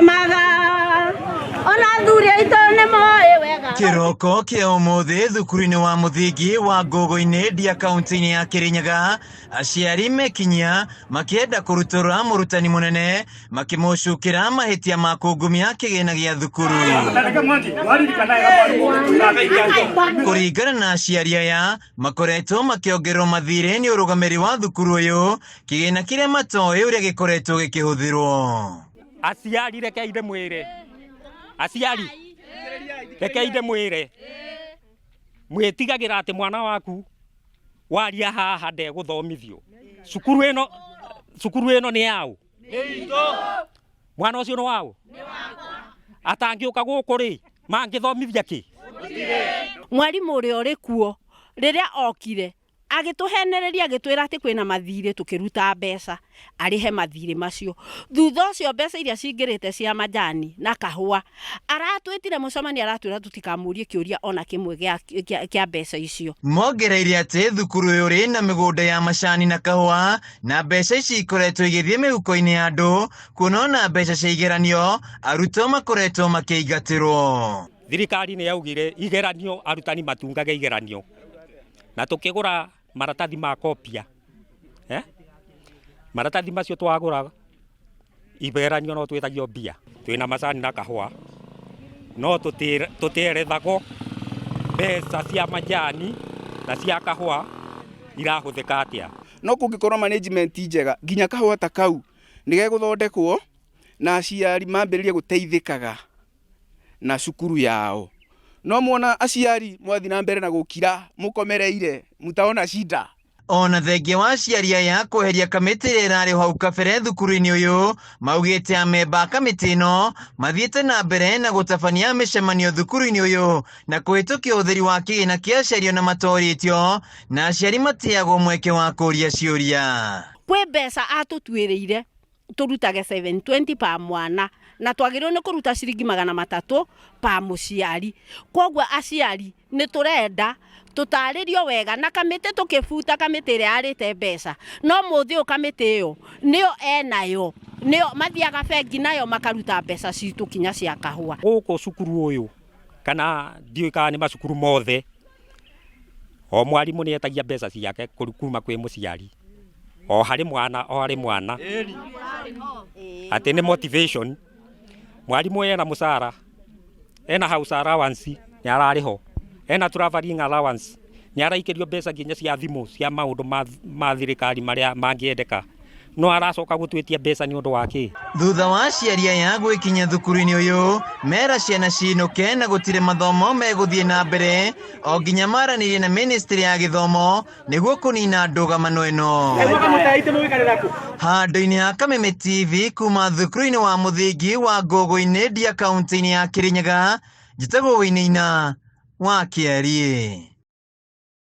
Maga ona athuri aitũ nĩ moĩ wega. Kĩroko kĩa ũmũthĩ thukuru-inĩ wa mũthingi wa Ngũgũ-inĩ Ndia kaunti-inĩ ya Kĩrĩnyaga, aciari mekinyia makĩenda kũrutũra mũrutani mũnene makĩmũcukĩra mahĩtia ma kungumia kĩgĩna gĩa thukuru. Kũringana na aciari aya, makoretwo makĩongererwo mathirĩ nĩ ũrũgamĩrĩri wa thukuru ũyũ, kĩgĩna kĩrĩa matoĩ ũrĩa gĩkoretwo gĩkĩhũthĩrwo. Aciari rekei ndĩmwĩre, aciari rekei ndĩmwĩre, mwĩtigagĩra atĩ mwana waku waria haha ndegũthomithio. Cukuru ĩno, cukuru ĩno nĩ yaũ? Mwana ũcio nĩ waũ? Atangĩũka gũkũ rĩ, mangĩthomithia kĩ? Mwarimũ ũrĩa ũrĩ kuo rĩrĩa okire agĩtũhenereria agĩtwĩra atĩ kwĩna mathirĩ tũkĩruta mbeca arĩhe mathirĩ macio. Thutha ũcio mbeca iria cingĩrĩte cia majani na kahũa aratwĩtire mũcemanio aratwĩra tũtikamũrie kĩũria ona kĩmwe kĩa mbeca icio. Mongereire atĩ thukuru ũyũ ũrĩ na mĩgũnda ya macani na kahũa na mbeca ici ikoretwo igĩthiĩ mĩhuko-inĩ ya andũ kuona ona mbeca cia igeranio arutwo makoretwo makĩingatĩrwo. Thirikari nĩ yaugire igeranio arutani matungage igeranio na tũkĩgũra maratathi ma kopia eh? Maratathi macio twagũra igeranio no twĩtagio mbia. Twĩna macani na kahũa no tũtierethagwo mbeca cia majani na cia kahũa irahũthĩka atĩa. No kũngĩkorwo management njega nginya kahũa ta kau nĩ gegũthondekwo na aciari mambĩrĩrie gũteithĩkaga na cukuru yao. No mwona aciari mwathiĩ na mbere na gũkira mũkomereire mutaona shida. Ona thengia wa aciari aya kweheria kamĩtĩ ĩrĩa ĩrarĩ hau kabere thukuru-inĩ ũyũ, maugĩte amemba a kamĩtĩ ĩno mathiĩte na mbere na gũtabania mĩcemanio thukuru-inĩ ũyũ na kũhĩtũkia ũhũthĩri wa kĩgĩna kĩa aciari ona matorĩtio na aciari mateagwo mweke wa kũria ciũria. Kwĩ mbeca atũtuĩrĩire tũrutage 720 pa mwana na twagĩrĩirwo nĩ kũruta ciringi 300 pa mũciari. Koguo aciari nĩ tũrenda tũtarĩrio wega na kamĩtĩ tũkĩbuta kamĩtĩ ĩrĩa yarĩte mbeca no mũthĩ ũyũ kamĩtĩ ĩyo nĩyo enayo nĩyo mathiaga bengi nayo makaruta mbeca citũ kinya cia kahũa. Gũkũ cukuru ũyũ kana ndiũĩ kana nĩ macukuru mothe, o mwarimũ nĩ etagia mbeca ciake kuma kwĩ mũciari o harĩ mwana o harĩ mwana, atĩ nĩ motivation. Mwarimũ ena mũcara, ena house allowance nĩ ararĩhwo, ena travelling allowance, nĩ araikĩrio mbeca nginya cia thimũ cia maũndũ ma thirikari marĩa mangĩendeka, no aracoka gũtwĩtia mbeca nĩ ũndũ wa kĩ? Thutha wa aciari aya gwĩkinya thukuru-inĩ ũyũ, mera ciana cinũke na gũtirĩ mathomo megũthiĩ na mbere o nginya maranĩrie na ministry ya gĩthomo nĩguo kũnina ndũgamano ĩno. Handũ-inĩ ha Kameme TV kuma thukuru-inĩ wa mũthingi wa Ngũgũ-inĩ Ndia kaunti-inĩ ya Kĩrĩnyaga, njĩtagwo Wĩinĩina wa Kĩariĩ.